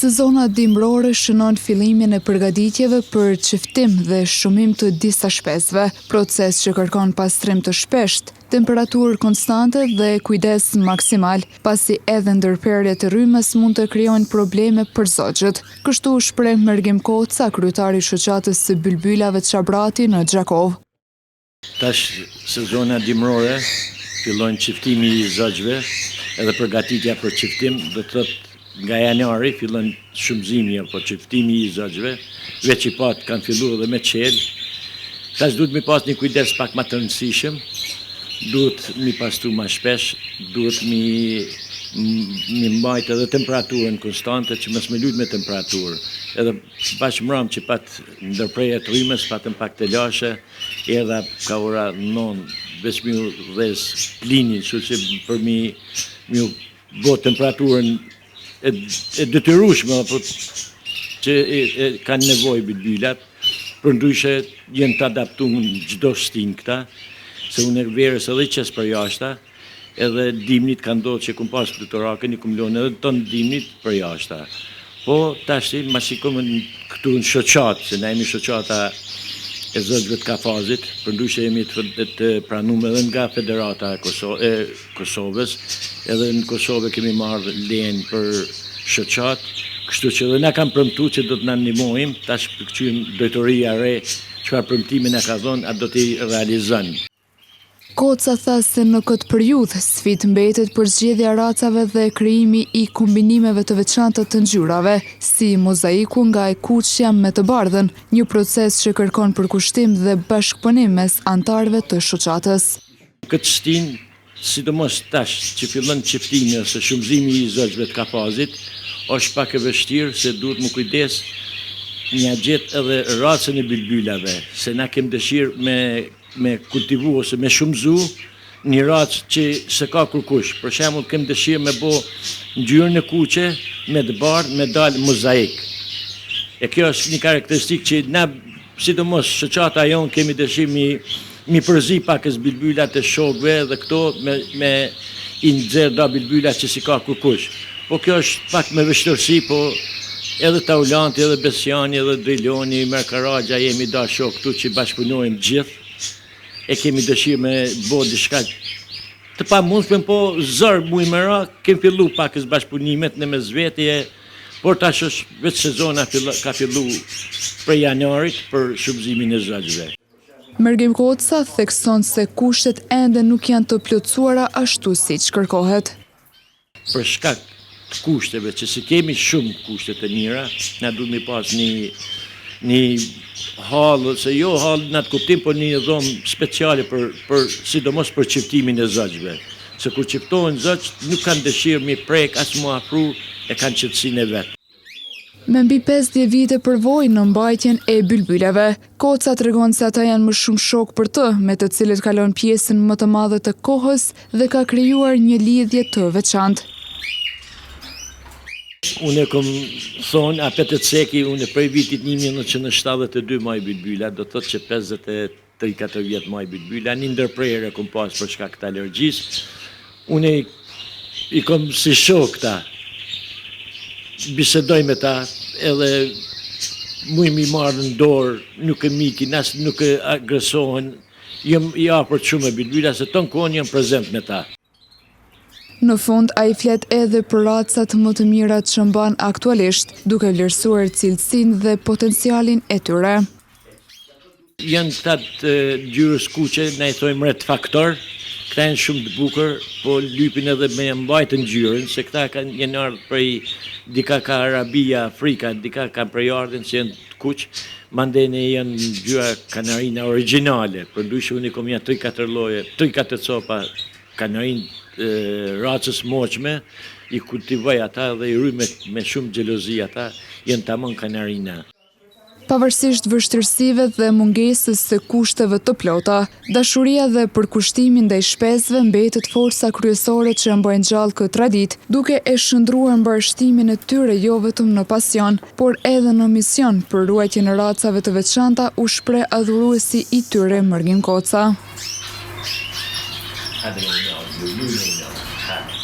Sezona dimërore shënon fillimin e përgatitjeve për çiftim dhe shumim të disa shpezëve, proces që kërkon pastrim të shpeshtë, temperaturë konstante dhe kujdes maksimal, pasi edhe ndërprerjet e rrymës mund të krijojnë probleme për zogjtë. Kështu u shpreh Mërgim Koca, kryetar i Shoqatës së Bylbylave Çabrati në Gjakovë. Tash sezona dimrore, fillon çiftimi i zogjve edhe përgatitja për çiftim, do të thotë nga janari fillon shumëzimi apo çiftimi i zogjve, veç i pat kanë fillu edhe me çel. Tash duhet mi pas një kujdes pak ma të rëndësishëm, duhet mi pastru ma shpesh, duhet mi mi mbajt edhe temperaturën konstante që mos me lujt me temperaturë. Edhe bash mram që pat ndërprerje të rrymës, patëm pak telashe, Erdha ka ora 9, veç mi u dhez plinin, kështu që për mi, mi u bo temperaturën e, e detyrushme, apo që e, e, kanë nevojë bilbilat, përndryshe janë të adaptum në çdo stinë këta, se unë e verës edhe i qes përjashta, Edhe dimnit ka ndodhë që kum pas fluturakën i kum lon edhe ton dimnit përjashta. Po tashti masi kom këtu në shoqatë, se na jemi shoqata e zogjve të kafazit, përndryshe jemi të, të pranum edhe nga Federata e, Koso, e Kosovës, edhe në Kosovë kemi marrë lejen për shoqatë, kështu që edhe na kanë premtu që do të na ndihmojmë, tash po kqyrim drejtoria e re, çfarë premtime na ka dhënë, a do t'i realizon. Koca tha se në këtë periudhë, sfidë mbetet përzgjedhja e racave dhe krijimi i kombinimeve të veçanta të ngjyrave, si mozaiku nga e kuqja me të bardhën, një proces që kërkon përkushtim dhe bashkëpunim mes anëtarëve të shoqatës. Këtë stinë Sidomos tash që fillon çiftimi ose shumëzimi i zogjve të kafazit, është pak e vështirë se duhet mu kujdes me ja gjet edhe racën e bylbylave, se na kem dëshirë me me kultivu ose me shumëzu një racë që s'e ka kurkush. Për shembull kem dëshirë me bo ngjyrën e kuqe me të bardhë me dal mozaik. E kjo është një karakteristikë që na Sidomos shoqata jonë kemi dëshirë mi mi përzi pakës bilbylat e shokëve dhe këto me me i nxjerr do bilbyla që s'i ka kurkush. Po kjo është pak me vështirësi po edhe Taulanti edhe Besiani edhe Driloni, Imer Karaxha jemi do shokë këtu që bashkëpunojmë gjithë e kemi dëshirë me bo diçka të pamundshme po zor muj me ra kem fillu pakës bashkëpunimet në mes veti e Por tash është veç sezona ka fillu prej janarit për shumëzimin e zogjve. Mërgim Koca thekson se kushtet ende nuk janë të plotësuara ashtu siç kërkohet. Për shkak të kushteve që s'i kemi shumë kushte të mira, na duhet mi pas një një hallë, se jo hallë në atë kuptim, por një dhomë speciale për, për sidomos për çiftimin e zogjve. Se kur çiftohen zogjtë nuk kanë dëshirë mi prek as mu afru e kanë qetësinë e vet. Me mbi 50 vite përvojë në mbajtjen e bylbyleve, Koca tregon se ata janë më shumë shokë për të, me të cilët kalon pjesën më të madhe të kohës dhe ka krijuar një lidhje të veçantë. Unë e kom thonë, apet e ceki, unë prej vitit 1972 maj bylbyla, do të thotë që 53-4 vjet maj bylbyla, një ndërprerje kom pas për shkak të alergjisë. Unë i kom si shok këta, bisedoj me ta, edhe muj mi marrë në dorë, nuk e mikin, as nuk e agresohen, jam i afërt shumë me bylbyla, se tonë kohën jam prezent me ta. Në fund, ai flet edhe për racat më të mira që mban aktualisht, duke vlerësuar cilësinë dhe potencialin e tyre. Janë këta të ngjyrës kuqe, na i thojmë red factor, këta janë shumë të bukur, po lypin edhe me mbajtë ngjyrën, se këta kanë janë ardhë prej dika ka Arabia, Afrika, dika kanë prejardhjen që janë të kuq, mandej janë ngjyra kanarina origjinale, përndryshe unë i kom janë 3-4 lloje, 3-4 copa Kanarinë racës moçme, i kultivoj ata dhe i ruj me, me shumë xhelozi ata, janë tamam kanarina. Pavarësisht vështirësive dhe mungesës së kushteve të plota, dashuria dhe përkushtimi ndaj shpezëve mbetet forca kryesore që e mbajnë gjallë këtë traditë, duke e shndërruar mbarështimin e tyre jo vetëm në pasion, por edhe në mision për ruajtjen e racave të veçanta, u shpreh adhuruesi i tyre Mërgim Koca. Hajde me një, ju, ju, ju, ju, hajde.